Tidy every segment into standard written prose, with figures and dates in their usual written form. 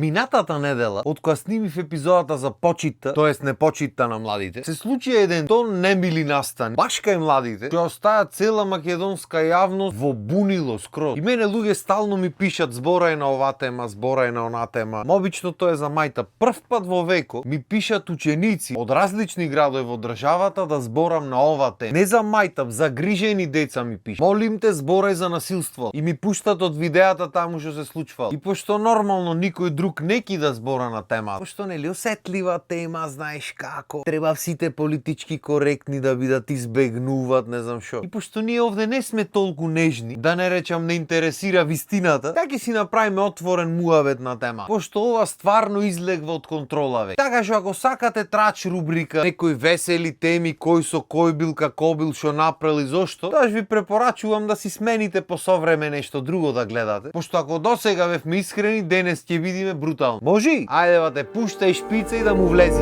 Минатата недела, од која снимив епизодата за почитта, тоест не почитта на младите, се случи еден тон немили настан, баш кај младите, која остаја цела македонска јавност во бунило скроз. И мене луѓе стално ми пишат зборај на оваа тема, зборај на онаа тема. Обично тоа е за мајта. Прв пат во векот ми пишат ученици од различни градови во државата да зборам на оваа тема. Не за мајта, за грижени деца ми пишат. Молим те, зборај за насилство. И ми пуштат од видеата таму што се случвало. И пошто нормално никој друг неки да збора на тема. Пошто нели осетлива тема, знаеш како. Треба сите политички коректни да бидат, избегнуваат, не знам што. И пошто ние овде не сме толку нежни, да не речам не интересира вистината, така си направиме отворен муавет на тема. Пошто ова стварно излегва од контрола веќе. Така што ако сакате трач рубрика, некои весели теми, кој со кој бил, како бил, што направил и зошто, тоа ви препорачувам да си смените по совреме нешто друго да гледате. Пошто ако досега бевме искрени, денес ќе видиме брутално. Може? Ајде бате, пуштај шпица и да му влези.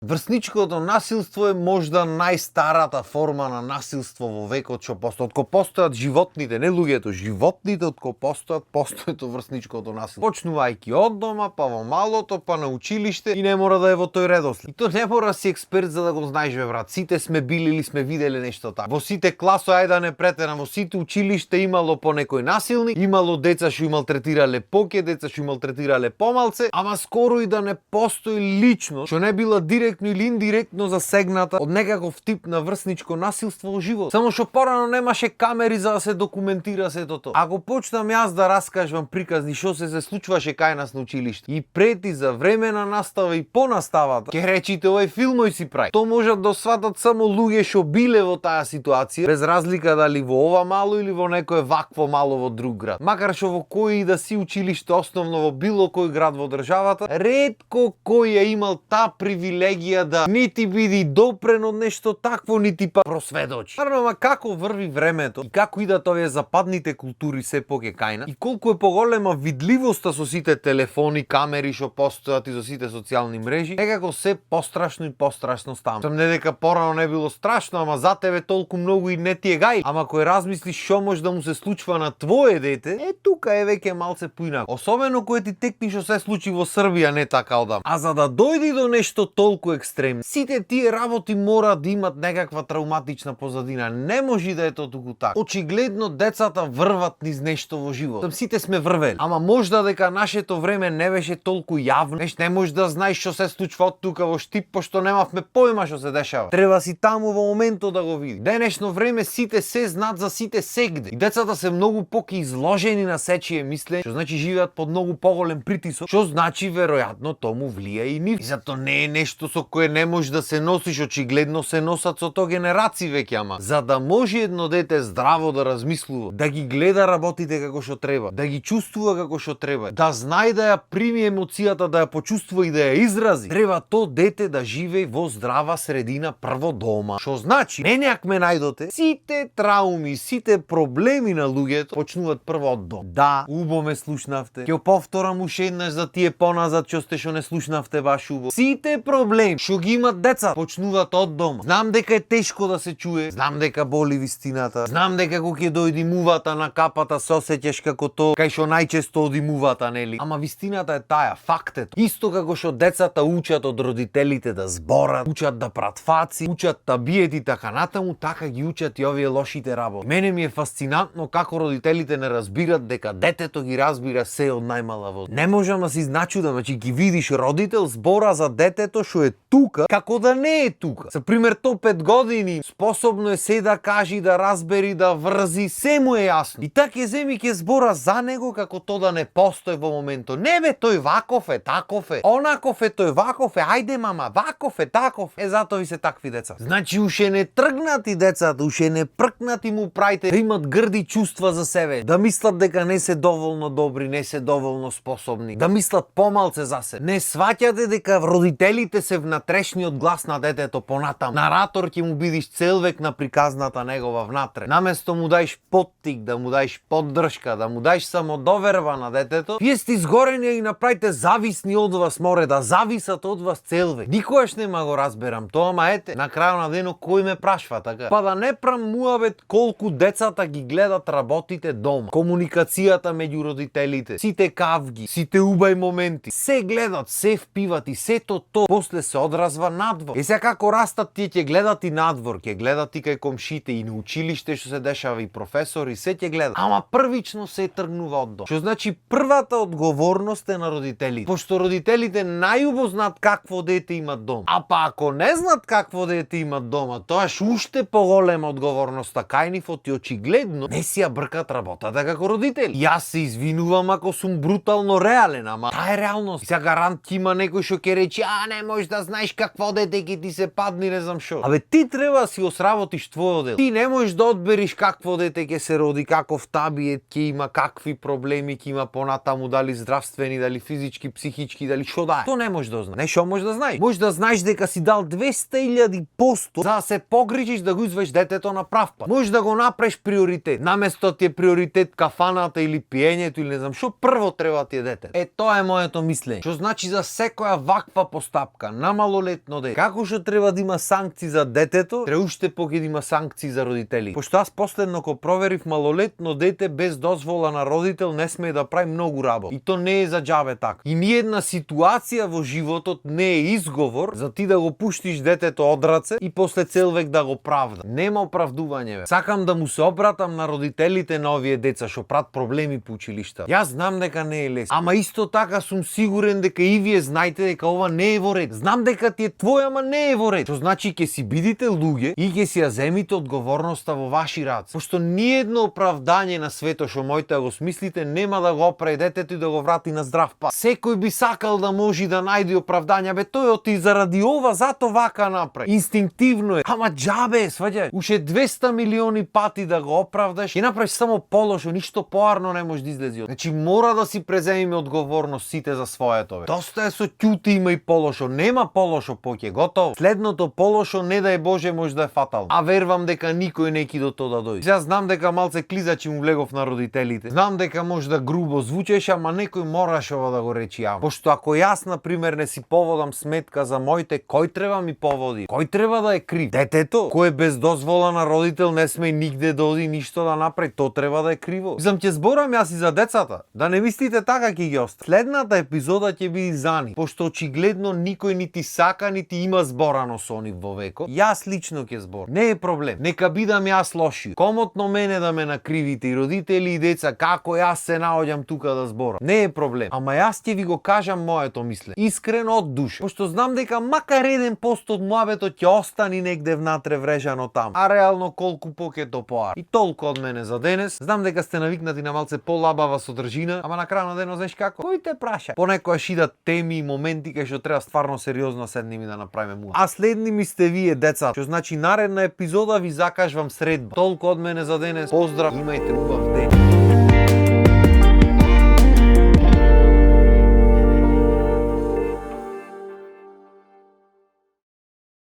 Врсничкото насилство е можда најстарата форма на насилство во векот што постои. Откако постојат животните, не луѓето, животните откако постојат врсничкото насилство. Почнувајќи од дома, па во малото, па на училиште и не мора да е во тој редослед. И то не мора си експерт за да го знаеш, бе брат. Сите сме били или сме виделе нешто така. Во сите класо, ајде да не претерам, во сите училиште имало по некој насилник, имало деца што им малтретирале поќе, деца што им малтретирале помалце, ама скоро и да не постои лично, што не била директно или индиректно засегната од некаков тип на врсничко насилство во живот. Само што порано немаше камери за да се документира сето тоа. Ако почнам јас да раскажувам приказни што се случваше кај нас на училиште и пред и за време на настава и по наставата, ќе речите овој филмој си прави. Тоа можат да сватат само луѓе што биле во таа ситуација, без разлика дали во ова мало или во некое вакво мало во друг град. Макар што во кој и да си училиште основно во било кој град во државата, ретко кој е имал таа привилегија да нити биди допрен од нешто такво, нити па просведочи. Наравно, како врви времето и како идат овие западните култури се поќе кај нас и колку е поголема видливоста со сите телефони, камери што постојат и со сите социјални мрежи, некако се пострашно и пострашно става. Сам не дека порано не било страшно, ама за тебе толку многу и не ти е гај. Ама кој размислиш што може да му се случува на твое дете, тука е веќе малце поинако. Особено кој ти текни што се случи во Србија не така одам. А за да дојди до нешто толку екстремни, сите тие работи мора да имат некаква травматична позадина. Не може да е тоа туку така. Очигледно децата врват низ нешто во живот. Сите сме врвели. Ама можда дека нашето време не беше толку јавно. Не можеш да знаеш што се случва од тука во Штип, пошто немавме појма што се дешава. Треба си таму во моментот да го види. Денешно време сите се знаат за сите сегде. И децата се многу поки изложени на сечие мислење, што значи живеат под многу поголем притисок, што значи веројатно тому влија и нив. И затоа не е нешто со кое не можеш да се носиш, очигледно се носат со тоа генерации веќе, ама за да може едно дете здраво да размислува, да ги гледа работите како што треба, да ги чувствува како што треба, да знае да ја прими емоцијата, да ја почувствува и да ја изрази, треба то дете да живее во здрава средина прво дома. Што значи, не някме најдоте, сите трауми, сите проблеми на луѓето почнуваат прво од дом. Да, убаво ме слушнавте. Ќе повторам уште еднаш за тие поназад што не слушнавте баш убаво. Сите проблеми што ги имат деца почнуваат од дома. Знам дека е тешко да се чуе, знам дека боли вистината, знам дека кога ќе дојди мувата на капата се осеќаш како тоа кај што најчесто оди мувата, нели? Ама вистината е таа, факт е тоа. Исто како што децата учат од родителите да зборат, учат да прат фаци, учат да биет и така натаму, така ги учат и овие лошите работи. Мене ми е фасцинантно како родителите не разбират дека детето ги разбира се од најмала возраст. Не можам да се изначудам, значи ги видиш родител збора за детето што е тука, како да не е тука. За пример, то 5 години способно е се да кажи, да разбери, да врзи, се му е јасно. И така ќе земи ќе збора за него како то да не постои во моментот. Не бе, тој ваков е, таков е. Онаков е, тој ваков е. Ајде мама, ваков е, таков е. Затоа ви се такви деца. Значи уште не тргнати децата, уште не пркнати му правите да имат грди чувства за себе, да мислат дека не се доволно добри, не се доволно способни, да мислат помалце за се. Не сваќате дека родителите се внатрешниот глас на детето понатам. Наратор ќе му бидиш целвек на приказната негова внатре. Наместо му даеш поттик, да му даеш поддршка, да му даеш самодоверба на детето, вие сте изгорени и направите зависни од вас, море да зависат од вас целвек. Никогаш нема го разберам тоа, ама ете, на крајот на денот кој ме прашва така? Па да не прам муабет колку децата ги гледат работите дома, комуникацијата меѓу родителите, сите кавги, сите убај моменти, се гледат, се впиват и сето то после се одразва надвор. Сега како растат тие ќе гледат и надвор, ќе гледат и кај комшите и на училиште што се дешава и професори, се ќе гледат. Ама првично се тргнува од дом. Што значи првата одговорност е на родителите. Пошто родителите најубо знаат какво дете имат дом. А па ако не знаат какво дете имат дома, тоаш уште поголема одговорноста кај нив и очигледно не си ја бркат работата како родители. Јас се извинувам ако сум брутално реален, ама таа е реалност. Сега гарант има некој што ќе рече, не можеш да знаеш какво дете ќе ти се падни, не знам шо. Абе ти треба да си осработиш твојот дел. Ти не можеш да одбериш какво дете ќе се роди, каков табиет ќе има, какви проблеми ќе има понатаму, дали здравствени, дали физички, психички, дали шо да е. То не можеш да знаеш. Не шо можеш да знаеш. Можеш да знаеш дека си дал 200.000% за да се погрижиш да го извеш детето на прав пат. Можеш да го направиш приоритет. Наместо ти е приоритет кафаната или пиењето или не знам шо, прво треба ти е дете. Тоа е моето мислење. Што значи за секоја ваква постапка на малолетно дете, како што треба да има санкции за детето, треба уште поќе да има санкции за родители. Пошто аз последно ко проверив, малолетно дете без дозвола на родител не смее да прави многу работа. И то не е за џабе така. И ниедна ситуација во животот не е изговор за ти да го пуштиш детето од раце и после цел век да го правда. Нема оправдување, бе. Сакам да му се обратам на родителите на овие деца што прават проблеми по училишта. Јас знам дека не е лесно, ама исто така сум сигурен дека и вие знаете дека ова не е во ред. Знам дека ти е твоја, ама не е во ред. Што значи ќе си бидите луѓе и ќе си ја земите одговорноста во ваши раце. Пошто ниедно оправдање на светот што можете да го смислите нема да го оправи детето и да го врати на здрав пат. Секој би сакал да може да најде оправдање, бе тој оти заради ова зато вака направи. Инстинктивно е. Ама џабе, сваѓај. Уште 200 милиони пати да го оправдаш и направиш само полошо, ништо поарно не може да излези. Значи мора да си преземиме одговорност сите за своето, бе. Доста е со ќути има и полошо, нема полошо поќе, готово. Следното полошо не дај Боже може да е фатално. А вервам дека никој не ќе до тоа да дојде. Сега знам дека малце клизачи му влегов на родителите. Знам дека може да грубо звучеш, ама некој мораш ова да го речи јавно. Пошто ако јас на пример не си поводам сметка за моите, кој треба ми поводи? Кој треба да е крив? Детето, кој без дозвола на родител не сме нигде да оди ништо да направи, то треба да е криво. Знам ќе зборам јас и за децата. Да не мислите така ќе ги остави. Следната епизода ќе биде за нив, пошто очигледно никој нити сака нити има зборано со нив во векот. Јас лично ќе збор. Не е проблем. Нека бидам јас лоши. Комотно мене да ме накривите и родители и деца како јас се наоѓам тука да зборам. Не е проблем. Ама јас ќе ви го кажам моето мислење. Искрено од душа. Пошто знам дека макар 1% од муабетот ќе остани негде внатре врежано таму. А реално колку поќе то поар. И толку од мене за денес. Знам дека сте навикнати на малце полабава содржина, ама на крај на денот знаеш како? Кој те праша? Понекогаш идат теми и моменти кај што треба стварно сериозно седнем и да направиме муа. А следни ми сте вие, деца. Што значи наредна епизода ви закажувам средба. Толку од мене за денес. Поздрав, имајте убав ден.